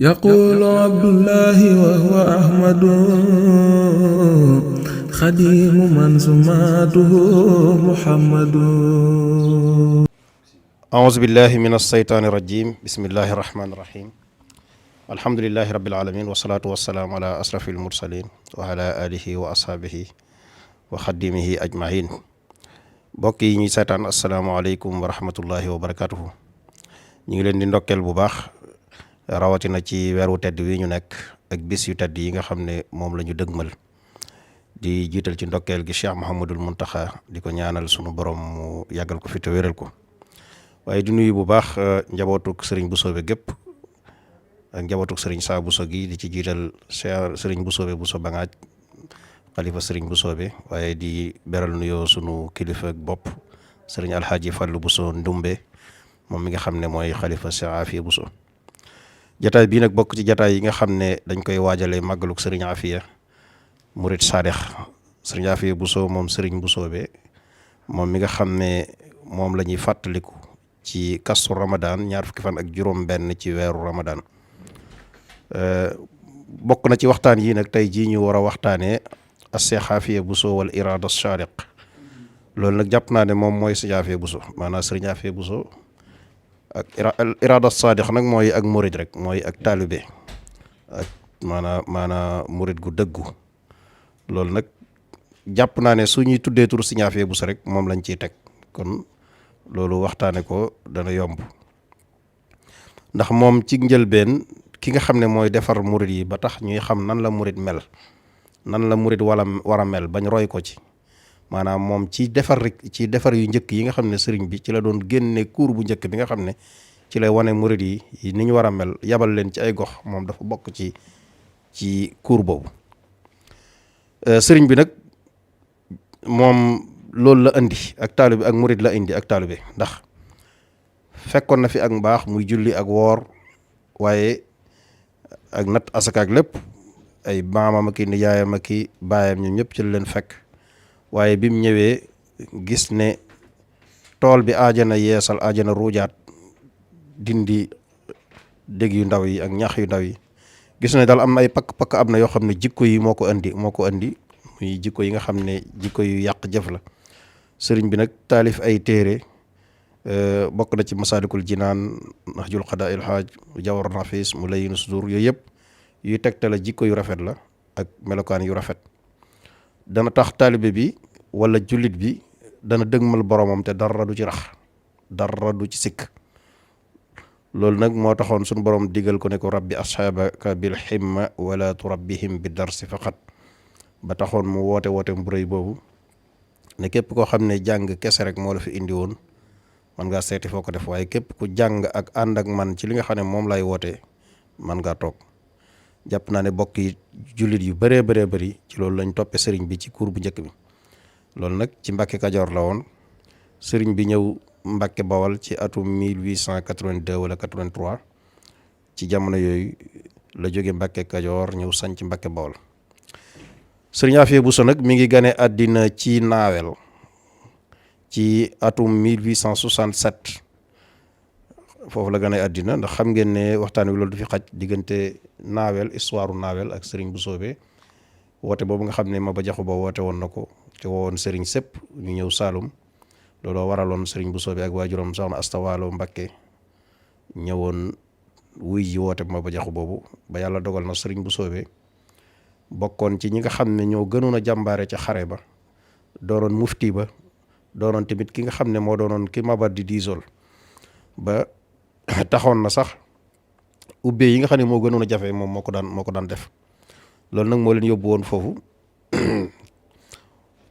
يقول عبد الله وهو أحمد خديم من سماته محمد. أعوذ بالله من الشيطان الرجيم. بسم الله الرحمن الرحيم. الحمد لله رب العالمين والصلاة والسلام على أشرف المرسلين وعلى آله وأصحابه وخديمه أجمعين. mbokk yi ñuy seetaan asalaamaaleykum wa rahmatullahi wa barakatuhu. ñu ngi leen di ndokkeel bu baax rawatina ci weeru tedd wi ñu nekk ak bis yu tedd yi nga xam ne moom la ñu dëgmal di jiital ci ndokkeel gi Cheikh Mouhamadul Muntaxa di ko ñaanal sunu borom mu yàggal ko fi te wéral ko, waaye di nuyu bu baax njabootuk sëriñ Bousso bi gépp ak njabootuk sëriñ Saa Bousso gi di ci jiital sëriñ Bousso bi Bousso Bangaaj xalifa sëriñ Bousso bi, waaye di beral nuyoo sunu kilifa ak bopp sëriñ Alxaaji Fallu Bousso Ndumbe moom mi nga xam ne mooy xalifa Cheikh Afia Bousso. jataay bii nag bokk ci jataay yi nga xam ne dañ koy waajalee màggaluk sëriñ Afia murit Saadix sëriñ Afia Bousso moom sëriñ Bousso bi moom mi nga xam ne moom la ñuy fàttaliku ci kastu Ramadan ñaar fukki fan ak juróom benn ci weeru Ramadan. bokk na ci waxtaan yi nag tey jii ñu war a waxtaanee as-Cheikh Afia Bousso wal irada as-sadiq. loolu nag jàpp naa ne moom mooy sëriñ Afia Bousso, maanaam sëriñ Afia Bousso ak irada as-sadiq nag mooy ak murid rek, mooy ak taalibe ak maanaam murid gu dëggu. loolu nag jàpp naa ne su ñuy tuddee tur sëriñ Afia Bousso rek moom lañ ciy teg, kon loolu waxtaane ko dana yomb ndax moom ci njëlbeen ki nga xam ne mooy defar murid yi ba tax ñuy xam nan la murid mel, nan la murid war a mel bañ roy ko ci. maanaam moom ci defar yu njëkk yi nga xam ne sëriñ bi ci la doon génne cours bu njëkk bi nga xam ne ci lay wane murid yi ni ñu war a mel, yabal leen ci ay gox, moom dafa bokk ci cours boobu. sëriñ bi nag moom loolu la indi ak taalibe, ak murid la indi ak taalibe, ndax fekkoon na fi ak mbaax muy julli ak woor, waaye ak nat asaka ak lépp ay maamam ak i nijaayam ak i baayam ñoom ñëpp ci la leen fekk. waaye bi mu ñëwee gis ne tool bi aajana yeesal, aajana ruujaat, dindi dég yu ndaw yi ak ñax yu ndaw yi, gis ne daal am na ay pakk-pakk am na yoo xam ne jikko yi moo ko indi muy jikko yi nga xam ne jikko yu yàq jëf la. sëriñ bi nag taalif ay téere, bokk na ci Masaalikul Jinaan, Nahjul Qadaa'il Haaj, Jawhar Nafiis, Mulayyinu Sudur, yooyu yëpp yuy tegtale jikko yu rafet la ak melokaan yu rafet. dana tax taalibe bi wala jullit bi dana dëgmal boromam te dara du ci rax, dara du ci sikk. loolu nag moo taxoon suñu borom digal ko ne ko rabbi asxaabaka bil himma wala turabbihim bi darsi faqat. ba taxoon mu woote bu rëy boobu ne képp koo xam ne jàng kese rek moo la fi indi woon, man ngaa seeti foo ko def, waaye képp ku jàng ak ànd ak man ci li nga xam ne moom lay wootee man ngaa toog. jàpp naa ne bokk yi jullit yu bëree bëri ci loolu lañ toppe sëriñ bi ci cours bu njëkk bi. loolu nag ci Mbàkke Kajoor la woon. sëriñ bi ñëw Mbàkke Bawal ci atum 1882 wala 83. ci jamono yooyu la jóge Mbàkke Kajoor ñëw sanc Mbàkke Bawal. sëriñ Afia Bousso nag mi ngi gane àddina ci Naawel ci atum 1867. foofu la gane àddina, ndax xam ngeen ne waxtaan wi loolu du fi xaj diggante Naawel, histoire Naawel ak sëriñ Bousso bi. woote boobu nga xam ne Maba Jaxu Ba woote woon na ko te woowoon sëriñ sépp ñu ñëw Saalum, looloo waraloon sëriñ Bousso bi ak waajuram soxna Asta Waalo Mbakke ñëwoon wuy ji woote Maba Jaxu boobu. ba yàlla dogal na sëriñ Bousso bi bokkoon ci ñi nga xam ne ñoo gënoon a jàmbaare ca xare ba, doonoon mufti ba, doonoon tamit ki nga xam ne moo doonoon ki Maba di diisool ba taxoon na sax ubbee yi nga xam ne moo gënoon a jafe moom moo ko daan def. loolu nag moo leen yóbbu woon foofu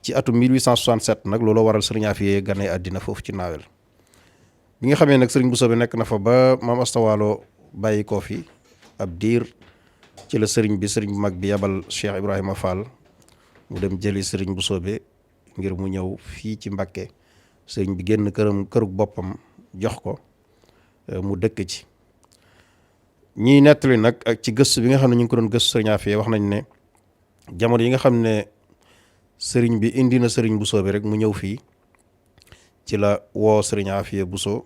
ci atum 1867 nag looloo waral sëriñ Afia gane àddina foofu ci Naawel. bi nga xamee nag sëriñ Bousso bi nekk na fa ba maam Asta Waalo bàyyi koo fi ab diir, ci la sëriñ bu mag bi yabal Cheikh Ibrahima Fall mu dem jëli sëriñ Bousso bi ngir mu ñëw fii ci Mbàkke. sëriñ bi génn kërug boppam jox ko mu dëkk ci. ñiy nettali nag ak ci gëstu bi nga xam ne ñu ngi ko doon gëstu sëriñ Afia wax nañ ne jamono yi nga xam ne sëriñ bi indi na sëriñ Bousso bi rek mu ñëw fii, ci la woo sëriñ Afia Bousso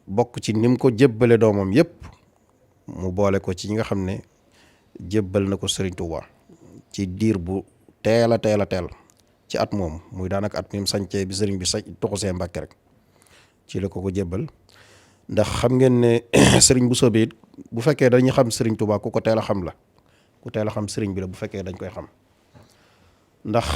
bokk ci ni mu ko jébbale doomam yépp mu boole ko ci ñi nga xam ne jébbal na ko sëriñ Touba ci diir bu teel a teel ci at moom muy daanaka at mi mu sañcee bi sëriñ bi tuxusee Mbàkke rek ci la ko jébbal. ndax xam ngeen ne sëriñ Bousso bi it bu fekkee dañuy xam sëriñ Touba ku ko teel a xam la ku teel a xam sëriñ bi la bu fekkee dañ koy xam ndax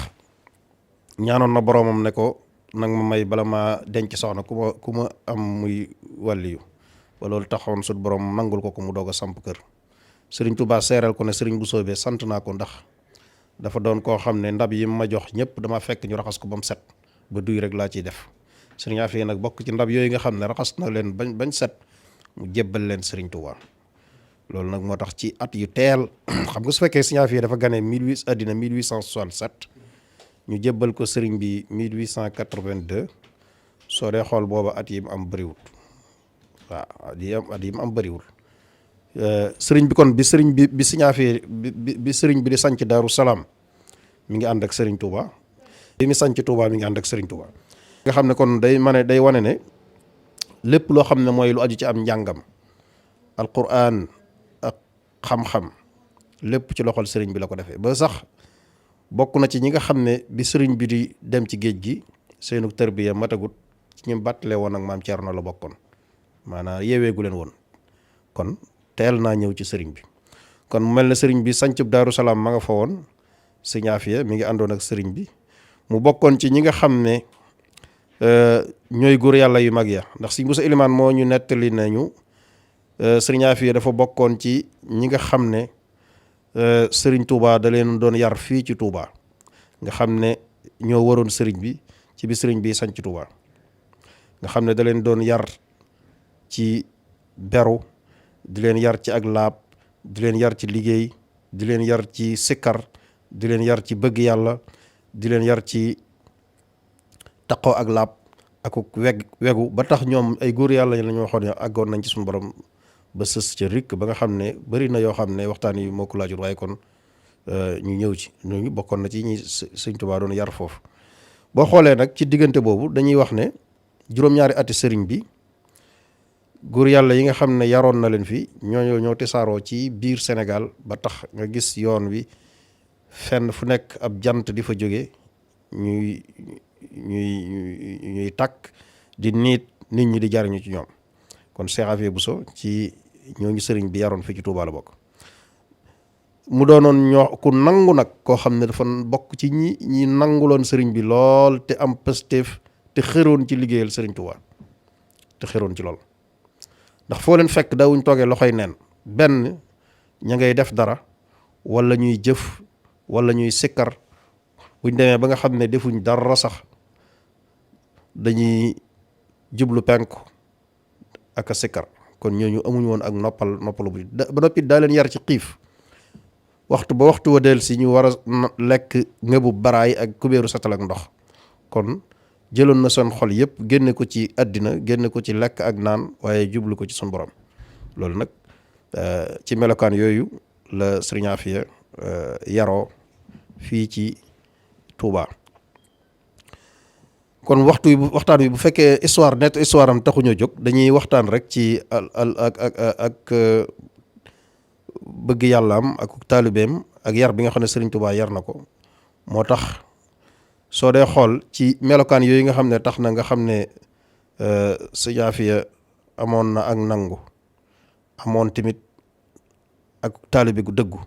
ñaanoon na boroomam ne ko nag ma may bala ma denc soxna ku ma am muy wàlliyu ba loolu taxoon sut borom nangul ko mu doog a samp kër sëriñ Touba seeral ko ne sëriñ Bousso bi sant naa ko ndax dafa doon koo xam ne ndab yi ma jox ñëpp dama fekk ñu raxas ko ba mu set ba duy rek laa ciy def sëriñ Afia nag bokk ci ndab yooyu nga xam ne raxas na leen bañ set mu jébbal leen sëriñ Touba loolu nag moo tax ci at yu teel xam nga su fekkee sëriñ Afia dafa gane 1867 ñu jébbal ko sëriñ bi 1882 soo dee xool booba at yi mu am bëriwul waaw at yi mu am bëriwul sëriñ bi kon bi sëriñ bi sëriñ bi di sanc Daaru Salaam mi ngi ànd ak sëriñ Touba bi mi sanc Touba mi ngi ànd ak sëriñ Touba nga xam ne kon day wane ne lépp loo xam ne mooy lu aju ci am njàngam alquran ak xam-xam lépp ci loxol sëriñ bi la ko defee ba sax bokk na ci ñi nga xam ne bi sëriñ bi di dem ci géej gi seenu tërbiya matagut ci ñu bàttale woon ak maam Thierno la bokkoon maanaam yeeweegu leen woon kon teel naa ñëw ci sëriñ bi kon mu mel ne sëriñ bi sancub Daaru Salaam ma nga fa woon sëriñ Afia mi ngi àndoon ak sëriñ bi mu bokkoon ci ñi nga xam ne ñooy góor yàlla yu mag ya ndax sëriñ Bousso Ilimaan moo ñu nettali nañu sëriñ Afia dafa bokkoon ci ñi nga xam ne sëriñ Touba da leen doon yar fii ci Touba nga xam ne ñoo waroon sëriñ bi ci bi sëriñ bi sanc Touba nga xam ne da leen doon yar ci beru di leen yar ci ak laab di leen yar ci liggéey di leen yar ci sikkar di leen yar ci bëgg yàlla di leen yar ci taqoo ak laab ak wegu ba tax ñoom ay góor yàlla la ñu waxoon ne àggoon nañ ci suñu borom ba sës ca rikk ba nga xam ne bari na yoo xam ne waxtaan yi moo ko laajul waaye kon ñu ñëw ci ñooñu bokkoon na ci ñi sëñ Tuubaa doon yar foofu. boo xoolee nag ci diggante boobu dañuy wax ne juróom-ñaari ati sëriñ bi góor yàlla yi nga xam ne yaroon na leen fi ñoo tisaaroo ci biir Sénégal ba tax nga gis yoon wi fenn fu nekk ab jant di fa jóge ñuy takk di nit ñi di jariñu ci ñoom kon Cheikh Afia Bousso ci ñooñu sëriñ bi yaroon fii ci Touba la bokk mu doonoon ku nangu nag koo xam ne dafa bokk ci ñi nanguloon sëriñ bi lool te am pësteef te xëroon ci liggéeyal sëriñ Touba te xëroon ci lool ndax foo leen fekk dawuñ toogee loxoy neen benn ña ngay def dara wala ñuy jëf wala ñuy sikkar buñ demee ba nga xam ne defuñ dara sax dañuy jublu penku ak a sikkar kon ñooñu amuñ woon ak noppalu bu ba noppi daa leen yar ci xiif waxtu ba waxtu wa del si ñu war a lekk ngëbu baraay ak kubéeru satal ak ndox kon jëloon na seen xol yëpp génne ko ci àddina génne ko ci lekk ak naan waaye jublu ko ci sun borom loolu nag ci melokaan yooyu la Sëriñ Afia yaroo fii ci Touba. kon waxtaan wi bu fekkee histoire am taxuñoo jóg dañuy waxtaan rek ci ak bëgg yàllaam ak taalibeem ak yar bi nga xam ne Sëriñ Touba yar na ko moo tax soo dee xool ci melokaan yooyu nga xam ne tax na nga xam ne Sëriñ Afia amoon na ak nangu amoon tamit ak taalibe gu dëggu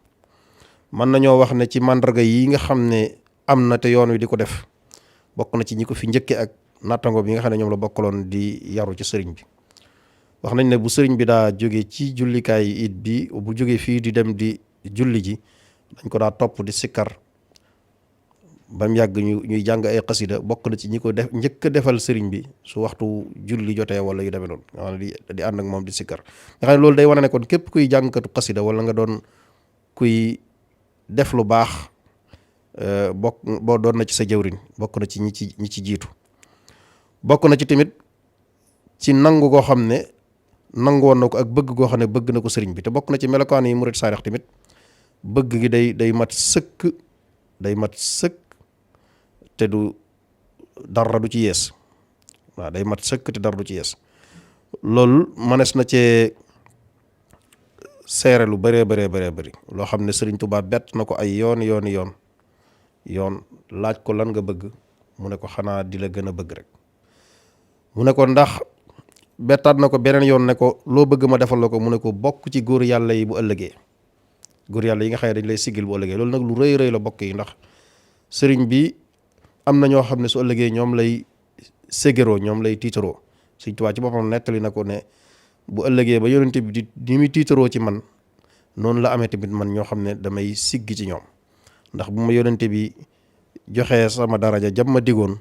mën nañoo wax ne ci màndarga yi nga xam ne am na te yoon wi di ko def bokk na ci ñi ko fi njëkke ak nattango bi nga xam ne ñoom la bokkaloon di yaru ci sëriñ bi wax nañ ne bu sëriñ bi daa jóge ci jullikaay it bi bu jóge fii di dem di julli ji dañ ko daa topp di sikkar ba mu yàgg ñuy jàng ay xasida bokk na ci ñi ko def njëkk a defal sëriñ bi su waxtu julli jotee wala yu demee noonu nga xam ne di ànd ak moom di sikkar nga xam ne loolu day wane ne kon képp kuy jàngkatu xasida wala nga doon kuy def lu baax boo doon na ci sa jëwriñ bokk na ci ñi ci jiitu bokk na ci tamit ci nangu goo xam ne nangu woon na ko ak bëgg goo xam ne bëgg na ko sëriñ bi te bokk na ci melokaan yi murid saadix tamit bëgg gi day mat sëkk te du dara du ci yees waaw day mat sëkk te dara du ci yees loolu mënees na cee seere lu bëree bëri loo xam ne Sëriñ Tuubaa bett na ko ay yoon laaj ko lan nga bëgg mu ne ko xanaa di la gën a bëgg rek. mu ne ko ndax bettaat na ko beneen yoon ne ko loo bëgg ma defal la ko mu ne ko bokk ci góor yàlla yi bu ëllëgee, góor yàlla yi nga xam ne dañ lay siggil bu ëllëgee. loolu nag lu rëy la bokk yi, ndax sëriñ bi am na ñoo xam ne su ëllëgee ñoom lay ségeroo, ñoom lay tiitaroo. Sëriñ Tuubaa ci boppam nettali na ko ne bu ëllëgee ba yonente bi di muy tiitaroo ci man, noonu la amee tamit man ñoo xam ne damay siggi ci ñoom. ndax bu ma yonente bi joxee sama daraja jam ma digoon,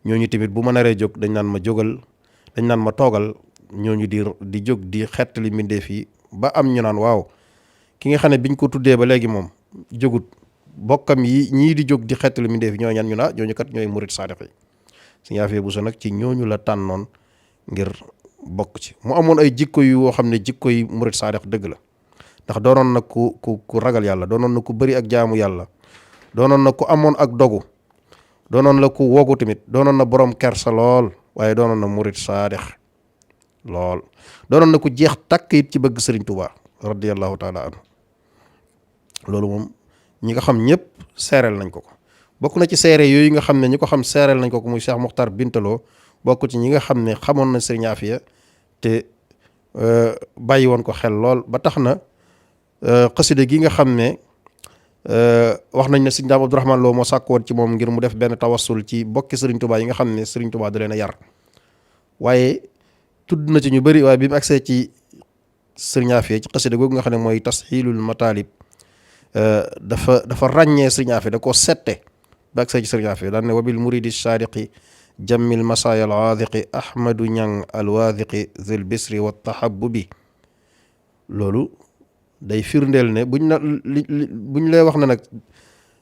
ñooñu tamit bu ma naree jóg dañ naan ma jógal, dañ naan ma toogal, ñooñu di jóg di xettali mbindeef yi ba am ñu naan waaw ki nga xam ne biñ ko tuddee ba léegi moom jógut, bokkam yi ñii di jóg di xettali mbindeef yi ñoo ñan ñu naa ñooñu kat ñooy murit saadiq yi. Sëriñ Afia Bousso nag ci ñooñu la tànnoon ngir bokk ci. mu amoon ay jikko yu yoo xam ne jikko yi murit saadiq dëgg la, ndax doonoon na ku ragal yàlla, doonoon na ku bëri ak jaamu yàlla, doonoon na ku amoon ak dogu, doonoon la ku wogu tamit, doonoon na borom kersa lool, waaye doonoon na murit saadix lool, doonoon na ku jeex takk it ci bëgg Sëriñ Tuubaa radiyallahu taala anhu. loolu moom ñi nga xam ñëpp seereel nañ ko. bokk na ci seere yooyu nga xam ne ñi ko xam seereel nañ ko muy Cheikh Muxtar Bintaloo, bokk ci ñi nga xam ne xamoon na Sëriñ Afia te bàyyi woon ko xel lool, ba tax na xasida gi nga xam ne wax nañ ne Sëriñ Daam Abdourahmane Lo moo sàkk woon ci moom ngir mu def benn tawassul ci bokki Sëriñ Tuubaa yi nga xam ne Sëriñ Tuubaa da leen a yar, waaye tudd na ci ñu bëri, waaye bi mu agsee ci Sëriñ Afia ci xasida googu nga xam ne mooy tasxiilul mataalib, dafa ràññee Sëriñ Afia, da koo sette ba agsee ci Sëriñ Afia daan ne wabil muridi saadiqi jammil masaaya al aadiqi ahmadu ñang al waadiqi zil bisri wa tahabbubi. loolu day firndeel ne buñ lay wax ne nag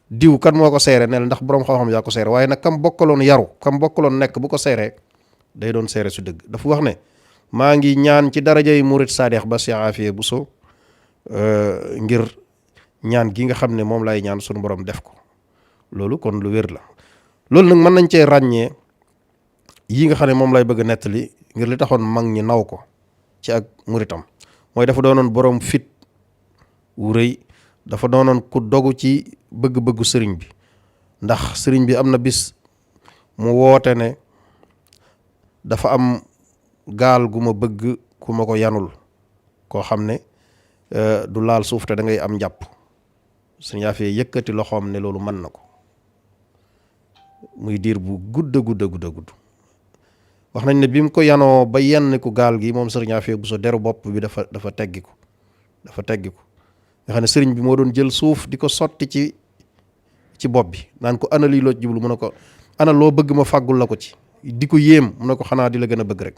diw kan moo ko seere ne ndax boroom xam-xam yaa ko seere, waaye nag kam bokkaloon yaru, kam bokkaloon nekk bu ko seeree day doon seere su dëgg. dafa wax ne maa ngi ñaan ci darajay murid saadix ba Cheikh Afia Bousso ngir ñaan gi nga xam ne moom lay ñaan sunu borom def ko. loolu kon lu wér la. loolu nag mën nañ cee ràññee yi nga xam ne moom lay bëgg a nettali ngir li taxoon mag ñi naw ko ci ak muritam, mooy dafa doonoon borom fit wu rëy, dafa doonoon ku dogu ci bëgg-bëggu sëriñ bi. ndax sëriñ bi am na bis mu woote ne dafa am gaal gu ma bëgg ku ma ko yanul, koo xam ne du laal suuf te da ngay am njàpp. Sëriñ Afia yëkkati loxoom ne loolu mën na ko, muy diir bu gudd wax nañ ne bi mu ko yanoo ba yenn ku gaal gi moom Sëriñ Afia Bousso deru bopp bi dafa teggiku nga xam ne sëriñ bi moo doon jël suuf di ko sotti ci bopp bi naan ko ana lii loo jublu, mu ne ko ana loo bëgg ma fàggul la ko ci, di ko yéem, mu ne ko xanaa di la gën a bëgg rek,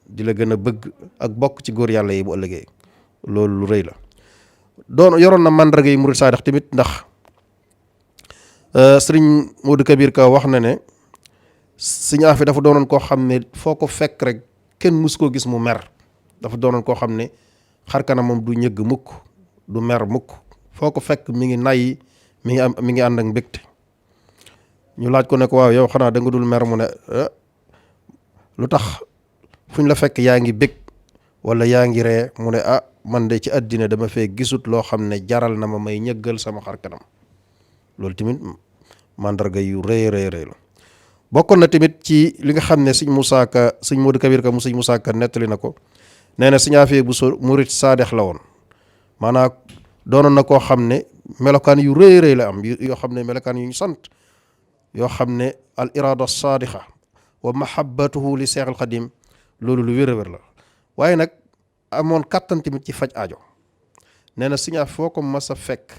di la gën a bëgg ak bokk ci góor yàlla yi bu ëllëgee. loolu lu rëy la. yoroon na màndarga yi murid saadix tamit, ndax sëriñ Modou Kabir Ka wax na ne Sëriñ Afia dafa doonoon koo xam ne foo ko fekk rek kenn mus koo gis mu mer. dafa doonoon koo xam ne xar kanamam du ñëgg mukk, du mer mukk, foo ko fekk mi ngi nay mi ngi ànd ak mbégte. ñu laaj ko ne ko waaw yow xanaa da nga dul mer, mu ne lu tax fuñ la fekk yaa ngi bég wala yaa ngi ree, mu ne man de ci àddina dama fee gisut loo xam ne jaral na ma may ñëggal sama xar kanam. loolu tamit mandarga yu rëy la. bokkoon na tamit ci li nga xam ne sëñ Modou Kabir Ka mu sëñ Moussa Ka nettali na ko, nee na Sëriñ Afia Bousso murid saadex la woon. maanaam doonoon na koo xam ne melokaan yu rëy la am, yoo xam ne melokaan yu ñu sant, yoo xam ne al irada saadixa wa mahabbatuhu li Seex al Xadim, loolu lu wér la. waaye nag amoon kattan tamit ci faj aajo. nee na Sëriñ Afia foo ko mas a fekk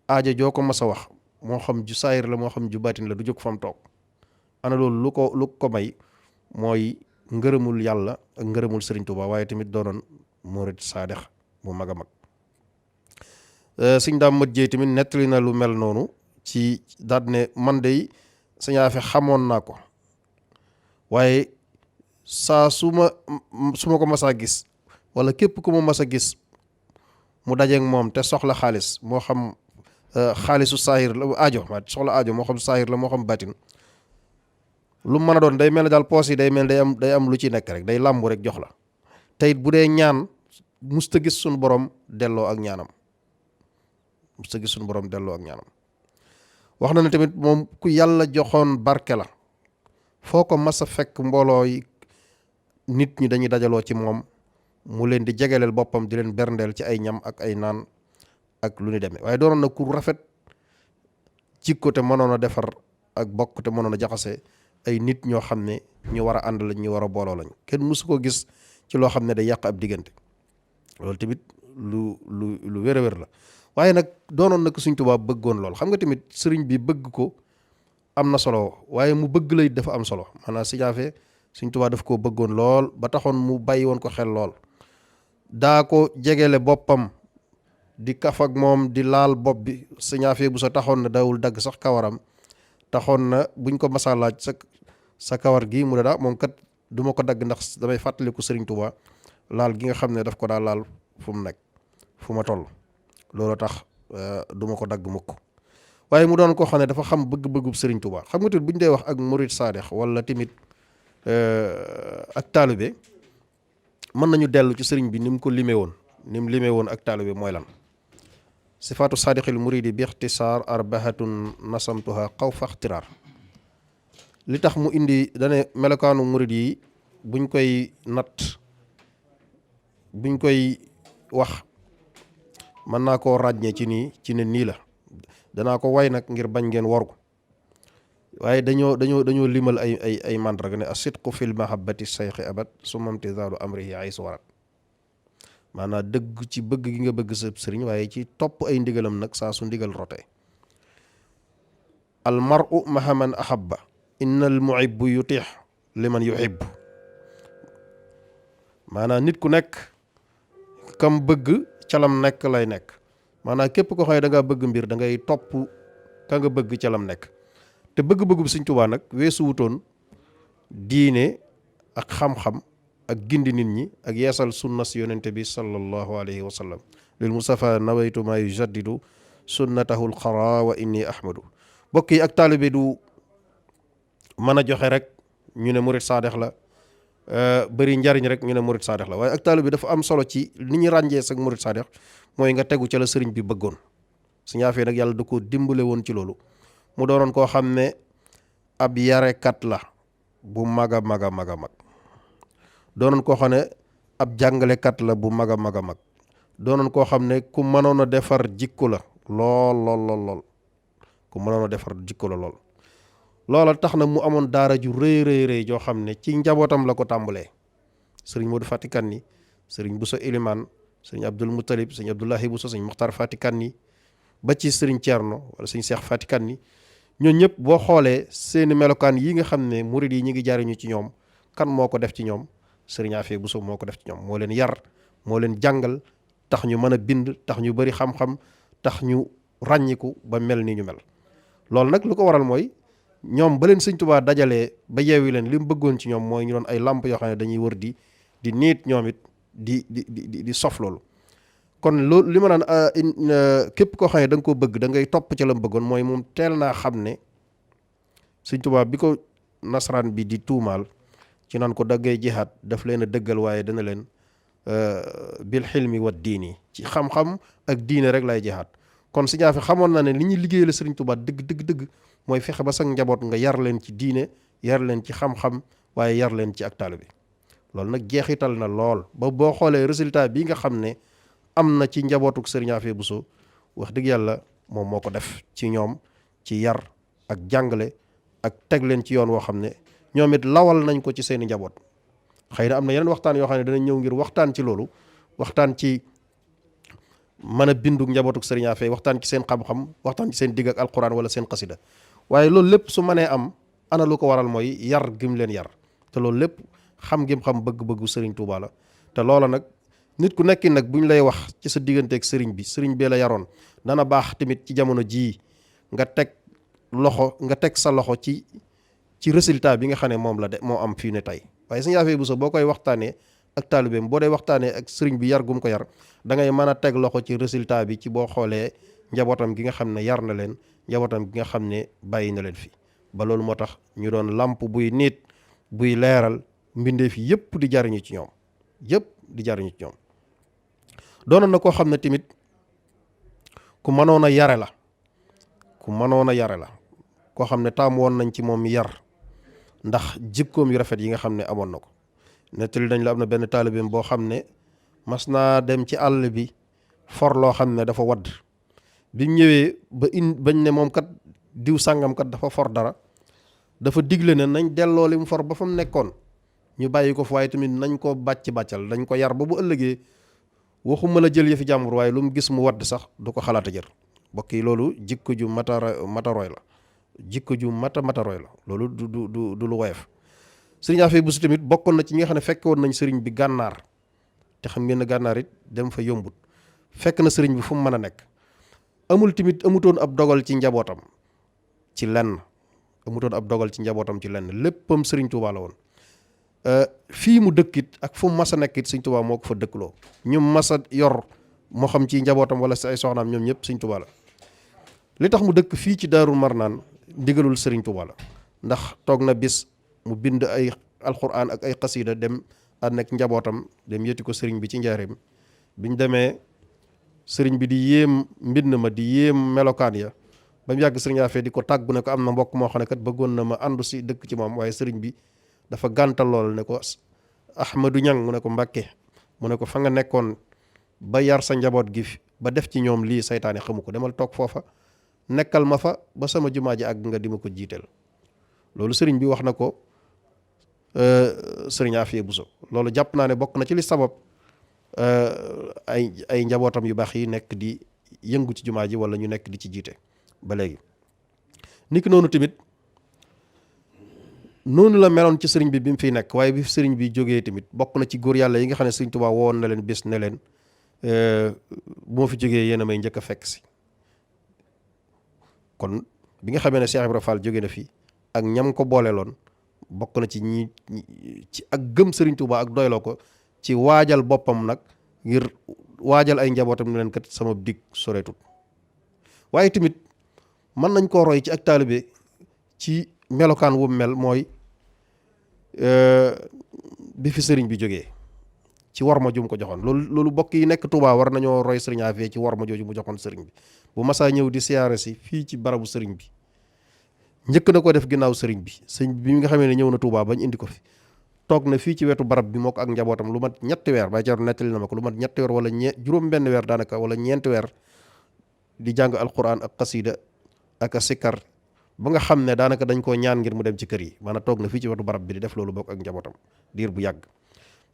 aajo joo ko mas a wax, moo xam ju saayir la moo xam ju baatin la, du jóg fam toog. ana loolu lu ko may mooy ngërëmul yàlla ak ngërëmul Sëriñ Tuubaa, waaye tamit doonoon murid saadex bu mag a mag. Sëñ Daam Mat Jeey tamit nettali na lu mel noonu ci daat ne man de Sëñ Afia xamoon naa ko, waaye saa su ma ko mas a gis wala képp ku ma mas a gis mu dajeek moom te soxla xaalis, moo xam xaalisu saahir la soxla aajo moo xam saahir la moo xam batin, lu mën a doon day mel ne daal poos yi day am lu ci nekk rek, day làmbu rek jox la. te it bu dee ñaan musta gis suñu borom delloo ak ñaanam musta gis suñu borom delloo ak ñaanam. wax na ne tamit moom ku yàlla joxoon barke la, foo ko mas a fekk mbooloo yi nit ñi dañuy dajaloo ci moom mu leen di jegeleel boppam di leen berndeel ci ay ñam ak ay naan ak lu ni demee. waaye doonoon na ku rafet jikko te mënoon a defar ak bokk te mënoon a jaxase ay nit ñoo xam ne ñu war a ànd lañ ñu war a booloo lañ, kenn mësu ko gis ci loo xam ne day yàq ab diggante. loolu tamit lu wér a wér la. waaye nag doonoon na ko Sëriñ Tuubaa bëggoon lool. xam nga tamit sëriñ bi bëgg ko am na solo, waaye mu bëgg lay dafa am solo. maanaam Sëriñ Afe Sëriñ Tuubaa daf koo bëggoon lool ba taxoon mu bàyyi woon ko xel lool. daa ko jegele boppam di kaf ak moom di laal bopp bi. Sëriñ Afe bu sa taxoon na dawul dagg sax kawaram, taxoon na buñ ko masaa laaj sa kawar gi mu ne daa moom kat du ma ko dagg ndax damay fàttaliku Sëriñ Tuubaa laal gi nga xam ne daf ko daa laal fu mu nekk fu ma toll. loolu tax du ma ko dagg mukk. waaye mu doon koo xam ne dafa xam bëgg-bëggub Sëriñ Tuubaa. xam nga tamit bu ñu dee wax ak murid saadex wala tamit ak taalibe, mën nañu dellu ci sëriñ bi ni mu ko limee woon ni mu limee woon ak taalibe mooy lan. sifaatu saadixil muridi bi ixtisaar arbahatun nasamtuha xaw fa ixtiraar. li tax mu indi dane melokaanu murid yi buñ koy natt buñ koy wax mën naa koo ràññee ci ne nii la. danaa ko way nag ngir bañ ngeen waru, waaye dañoo limal ay mandarga ne asidqu fil mahabbati sayxi abad summa imtisaalu amrihi ay su warat. maanaam dëgg ci bëgg gi nga bëgg sa sëriñ, waaye ci topp ay ndigalam nag saa su ndigal rote. al mar'u maha man ahabba inna al muhibbu yutix liman yuhibbu. maanaam nit ku nekk kam bëgg calam nekk lay nekk. maanaam képp ko xam ne da ngaa bëgg mbir da ngay topp ka nga bëgg calam nekk. te bëgg-bëggu Sëriñ Tuubaa nag weesu wutoon diine ak xam-xam ak gindi nit ñi ak yeesal sunna si yonente bi sallallahu alayhi wa sallam. lil Mustafa nawaytu ma yujaddidu sunnatahu lxara wa inni ahmadu. bokk yi ak taalibe du mën a joxe rek ñu ne murid saadex la, bëri njariñ rek ñu ne murid saadex la. waaye ak taalibe dafa am solo ci ni ñu ràññee sag murid saadex mooy nga tegu ca la sëriñ bi bëggoon. Sëriñ Afe nag yàlla da koo dimbale woon ci loolu. mu doonoon koo xam ne ab yarekat la bu mag a mag a mag a mag. doonoon koo xam ne ab jàngalekat la bu mag a mag a mag. doonoon koo xam ne ku mënoon a defar jikko la lool ku mënoon a defar jikko la lool. loola tax na mu amoon daara ju rëy joo xam ne ci njabootam la ko tàmbalee. sëriñ Modou Fati Kanni, sëriñ Bousso Iliman, sëriñ Abdul Muttalib, sëriñ Abdoulahi Bousso, sëriñ Muxtar Fati Kanni ba ci sëriñ Thierno wala sëriñ Cheikh Fati Kanni. ñooñu ñëpp boo xoolee seeni melokaan yi nga xam ne murid yi ñi ngi jariñu ci ñoom, kan moo ko def ci ñoom? sëriñ Afe Bousso moo ko def ci ñoom. moo leen yar, moo leen jàngal, tax ñu mën a bind, tax ñu bari xam-xam, tax ñu ràññiku ba mel ni ñu mel. loolu nag lu ko waral mooy ñoom ba leen Sëriñ Tuubaa dajalee ba yeewi leen li mu bëggoon ci ñoom mooy ñu doon ay làmp yoo xam ne dañuy wër di niit ñoom it di sof loolu. kon loolu li ma naan képp koo xam ne da nga koo bëgg da ngay topp ca la mu bëggoon mooy moom teel naa xam ne Sëriñ Tuubaa bi ko nasaraan bi di tuumaal ci naan ko daggay jihaad daf leen a dëggal, waaye dana leen bil xilmi wa diini, ci xam-xam ak diine rek lay jihaad. kon Sëriñ Afe xamoon na ne li ñuy liggéey la Sëriñ Tuubaa dëgg mooy fexe ba sax njaboot nga yar leen ci diine, yar leen ci xam-xam, waaye yar leen ci ak taalibe bi. loolu nag jeexital na lool ba boo xoolee résultat bi nga xam ne am na ci njabootuk Sëriñ Afe Bousso, wax dëgg yàlla moom moo ko def ci ñoom ci yar ak jàngale ak teg leen ci yoon woo xam ne ñoom it lawal nañ ko ci seeni njaboot. xëy na am na yeneen waxtaan yoo xam ne danañ ñëw ngir waxtaan ci loolu, waxtaan ci mën a bindu njabootuk Sëriñ Afe, waxtaan ci seen xam-xam, waxtaan ci seen digg ak alquran wala seen xasida. waaye loolu lépp su mënee am ana lu ko waral mooy yar gim leen yar. te loolu lépp xam gim xam bëgg-bëggu Sëriñ Tuubaa la. te loola nag nit ku nekki nag bu ñu lay wax ci sa digganteeg sëriñ bi, sëriñ bee la yaroon, dana baax tamit ci jamono jii nga teg sa loxo ci résultat bi nga xam ne moom la de moo am fii ne tey. waaye Sëriñ Afe Bousso boo koy waxtaanee ak taalibeem, boo dee waxtaanee ak sëriñ bi yar gum ko yar, da ngay mën a teg loxo ci résultat bi ci boo xoolee njabootam gi nga xam ne yar na leen, njabootam gi nga xam ne bàyyi na leen fi. ba loolu moo tax ñu doon làmp buy niit buy leeral mbindeef yi yëpp di jariñu ci ñoom, yëpp di jariñu ci ñoom. doonoon na koo xam ne tamit ku mënoon a yare la koo xam ne taamu woon nañ ci moom yar ndax jikkoom yu rafet yi nga xam ne amoon na ko. nettali nañ la am na benn taalibeem boo xam ne mas naa dem ci àll bi for loo xam ne dafa wadd bi mu ñëwee bañ ne moom kat diw sàngam kat dafa for dara, dafa digle ne nañ delloo li mu for ba fa mu nekkoon ñu bàyyi ko fa, waaye tamit nañ ko bàccal dañ ko yar ba bu ëllëgee waxuma la jël yëfi jàmbur waaye lu mu gis mu wadd sax du ko xalaata jër. mbokk yi loolu jikko ju mataroy la jikko ju mataroy la loolu du lu woyof. sëriñ Afee Buso tamit bokkoon na ci ñi nga xam ne fekk woon nañ sëriñ bi gànnaar, te xam ngeen ne gànnaar it dem fa yombut. fekk na sëriñ bi fu mu mën a nekk. amutoon ab dogal ci njabootam ci lenn léppam sëriñ Tuubaa la woon. fii mu dëkkit ak fu mu mas a nekk it sëriñ Tuubaa moo ko fa dëkkloo. ñu mas a yor moo xam ci njabootam wala si ay soxnaam ñoom ñëpp sëriñ Tuubaa la. li tax mu dëkk fii ci Daaru Marnaan ndigalul sëriñ Tuubaa la, ndax toog na bis mu bind ay alxuraan ak ay xasida dem ànd ak njabootam dem yëti ko sëriñ bi ci njaareem. biñ demee sëriñ bi di yéem mbind ma di yéem melokaan ya ba mu yàgg sëriñ Afee di ko tàggu ne ko am na mbokk moo xam ne kat bëggoon na ma àndu si dëkk ci moom, waaye sëriñ bi dafa gàntal lool ne ko Ahmadu Ñang mu ne ko Mbàkke mu ne ko fa nga nekkoon ba yar sa njaboot gi ba def ci ñoom lii saytaane xamu ko, demal toog foofa nekkal ma fa ba sama jumaa ji àgg nga di ma ko jiiteel. loolu sëriñ bi wax na ko sëriñ Afee Buso. loolu jàpp naa ne bokk na ci li sabab ay njabootam yu baax yi nekk di yëngu ci jumaa ji wala ñu nekk di ci jiite ba léegi. niki noonu tamit noonu la meloon ci sëriñ bi mu fiy nekk, waaye bi sëriñ bi jógee tamit bokk na ci góor yàlla yi nga xam ne sëriñ Tuubaa woon na leen bés ne leen bu ma fi jógee yéen a may njëkk a fekk si. kon bi nga xamee ne Cheikh Ibrahima Fall jóge na fi ak ñam ko booleeloon bokk na ci ñi ci ak gëm sëriñ Tuubaa ak doyloo ko ci waajal boppam nag ngir waajal ay njabootam ne leen kat sama dig soreetut. waaye tamit mën nañ koo roy ci ak taalibe ci melokaan wu mel mooy bi fi sëriñ bi jógee ci war ma jum ko joxoon. loolu bokk yi nekk Touba war nañoo roy sëriñ Afee ci war ma jooju mu joxoon sëriñ bi. bu masaa ñëw di siyaare si fii ci barabu sëriñ bi njëkk na ko def ginnaaw sëriñ bi nga xamee ne ñëw na Touba bañ indi ko fi toog na fii ci wetu barab bi moo ko ak njabootam lu mat ñetti weer bay jar nettali na ma ko lu mat ñetti weer wala juróom benn weer daanaka wala ñeenti weer di jàng alquran ak xasida ak a sikkar ba nga xam ne daanaka dañ koo ñaan ngir mu dem ci kër yi. maanaam toog na fii ci wetu barab bi di def loolu bokk ak njabootam diir bu yàgg.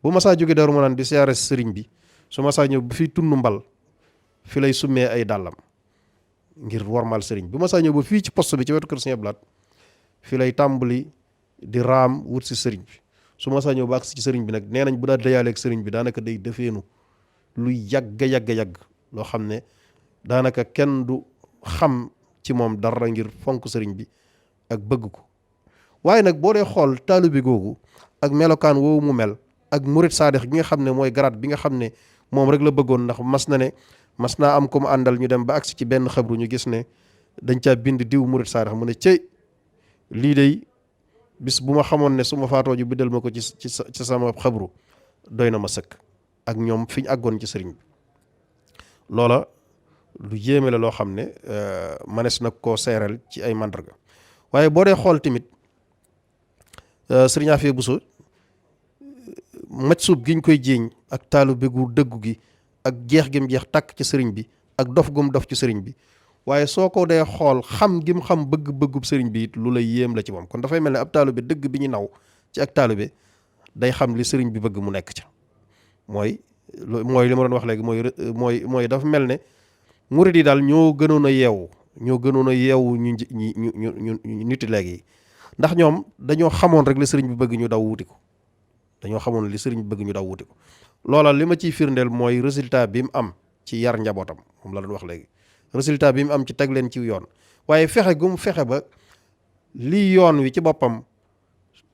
bu masaa jóge Daaru Manaan di siyaare sëriñ bi su masaa ñëw bu fi tund mbal fi lay summee ay dàllam ngir wormal sëriñ bi. bu masaa ñëw ba fii ci poste bi ci wetu kër Sëriñ Abdu Lahat fi lay tàmbali di raam wut si sëriñ bi. su masaa ñëw ba agsi ci sëriñ bi nag nee nañ bu daa dayaaleeg sëriñ bi daanaka day defeenu lu yàgg loo xam ne daanaka kenn du xam ci moom dara ngir fonk sëriñ bi ak bëgg ko. waaye nag boo dee xool taalibe googu ak melokaan woowu mu mel ak murit saadix gi nga xam ne mooy garaat bi nga xam ne moom rek la bëggoon, ndax mas naa am ko mu àndal ñu dem ba agsi ci benn xabru ñu gis ne dañ caa bind diw murit saadix mu ne cey lii day bis bu ma xamoon ne su ma faatoo ju biddal ma ko ci sama xabru doy na ma sëkk. ak ñoom fi ñu àggoon ci sëriñ bi loola lu yéeme la loo xam ne manees na koo seeral ci ay màndarga. waaye boo dee xool tamit sëriñ Afee Buso maj suub giñ koy jéeñ ak taalibe gu dëggu gi ak jeex gim jeex tàkk ci sëriñ bi ak dof gum dof ci sëriñ bi, waaye soo ko dee xool xam gim xam bëgg-bëggub sëriñ bi it lu la yéem la ci moom. kon dafay mel ne ab taalibe dëgg bi ñu naw ci ak taalibe day xam li sëriñ bi bëgg mu nekk ca. mooy li ma doon wax léegi mooy dafa mel ne murid yi daal ñoo gënoon a yeewu ñu niti léegi yi, ndax ñoom dañoo xamoon rek li sëriñ bi bëgg ñu daw wuti ko. loola li ma ciy firndeel mooy résultat bi mu am ci yar njabootam moom la doon wax léegi. résultat bi mu am ci teg leen ci yoon, waaye fexe gu mu fexe ba lii yoon wi ci boppam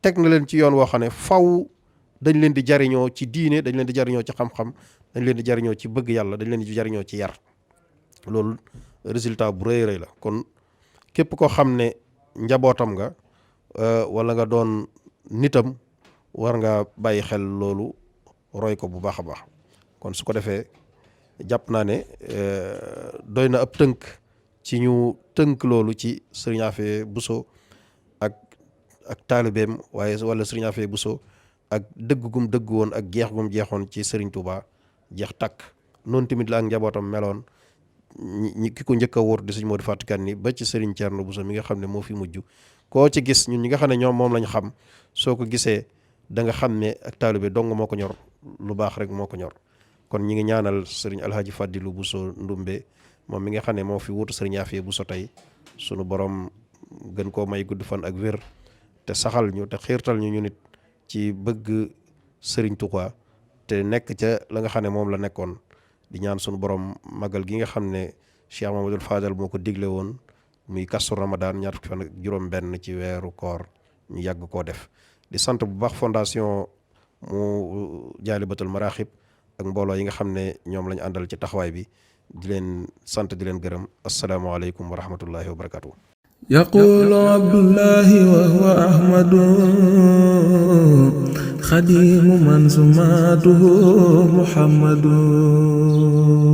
teg na leen ci yoon woo xam ne faw dañ leen di jariñoo ci diine, dañ leen di jariñoo ci xam-xam, dañ leen di jariñoo ci bëgg yàlla, dañ leen di jariñoo ci yar. loolu résultat bu rëy rëy la. kon képp koo xam ne njabootam nga wala nga doon nitam war nga bàyyi xel loolu, roy ko bu baax a baax. kon su ko defee jàpp naa ne doy na ab tënk ci ñu tënk loolu ci sëriñ Afee Buso ak taalibeem waaye wala sëriñ Afee Buso ak dëgg gum dëgg woon ak jeex gum jeexoon ci sëriñ Touba jeex takk noonu tamit la ak njabootam meloon ñi ki ko njëkk a wóor di sëriñ Modou Fatou Kane ni ba ci sëriñ Thierno Buso mi nga xam ne moo fi mujj koo ci gis ñun ñi nga xam ne ñoom moom lañ xam soo ko gisee da nga xam ne ak taalibe dong moo ko ñor lu baax rek moo ko ñor kon ñi ngi ñaanal sëriñ Alhaji Fadilu Buso Ndumbe moom mi nga xam ne moo fi wutu sëriñ Afee Buso tey sunu borom gën koo may gudd fan ak wér te saxal ñu te xiirtal ñu nit ci bëgg sëriñ Tuubaa te nekk ca la nga xam ne moom la nekkoon di ñaan sunu borom magal gi nga xam ne Cheikh Mamadou Fadal moo ko digle woon muy kastu Ramadan ñaar fukki fan ak juróom benn ci weeru koor ñu yàgg koo def di sant bu baax fondation mu Jaalibatul Maraaxib ak mbooloo yi nga xam ne ñoom lañu àndal ci taxawaay bi di leen sant di leen gërëm asalaamaaleykum wa rahmatullahi wa barakatuh. يقول عبد الله وهو أحمد خديم من سماته محمد